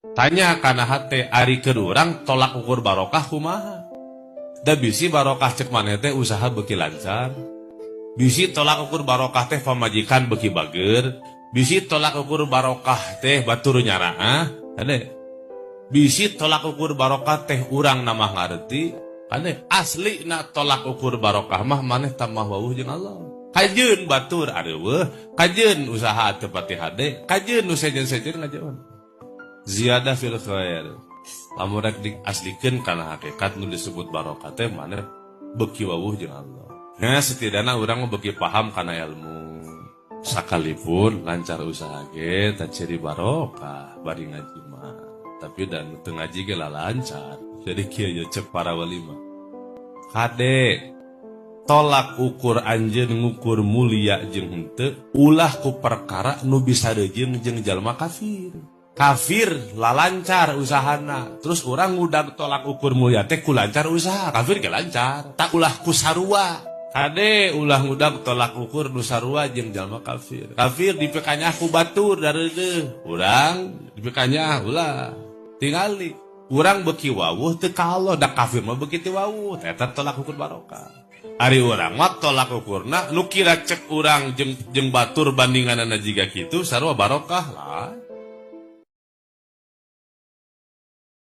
Tanya kana hate, ari keur urang tolak ukur barokah kumaha? Da bisi barokah cek maneh teh usaha beuki lancar. Bisi tolak ukur barokah teh pamajikan beuki bager. Bisi tolak ukur barokah teh batur nyaraah. Kade. Bisi tolak ukur barokah teh urang namah ngareti. Kade. Asli na tolak ukur barokah mah maneh tambah wawuh jeung Allah. Kajeun batur areuweuh, kajeun usaha teu pati hade, kajeun nu sejen-sejen ngajauhan. Ziyadah fil khair. Lamun rek diaslikeun kana hakikat nu disebut barokah teh maneh beuki wawuh jeung Allah. Nah, setidakna urang mah beuki paham kana ilmu. Sakalipun lancar usaha ge tah ciri barokah bari ngaji mah. Tapi da nu teu ngaji ge lalancar. Jadi kieu ye cek para wali mah. Kade tolak ukur anjeun ngukur mulia jeung henteu ulah ku perkara nu bisa reujeng jeung jalma kafir. Kafir lalancar usahana, terus urang ngudag tolak ukur mulia teh ku lancar usaha, kafir ge lancar, tak ulah ku sarua. Kade ulah ngudag tolak ukur nu sarua jeung jalma kafir. Kafir dipikanyah ku batur dareudeuh, urang dipikanyah ulah. Tingali urang beuki wawuh teu ka Allah, da kafir mah beuki teu wawuh, eta tolak ukur barokah. Ari urang mah tolak ukurna nu kira cek urang jeung batur bandinganana jiga kitu sarua barokah lah.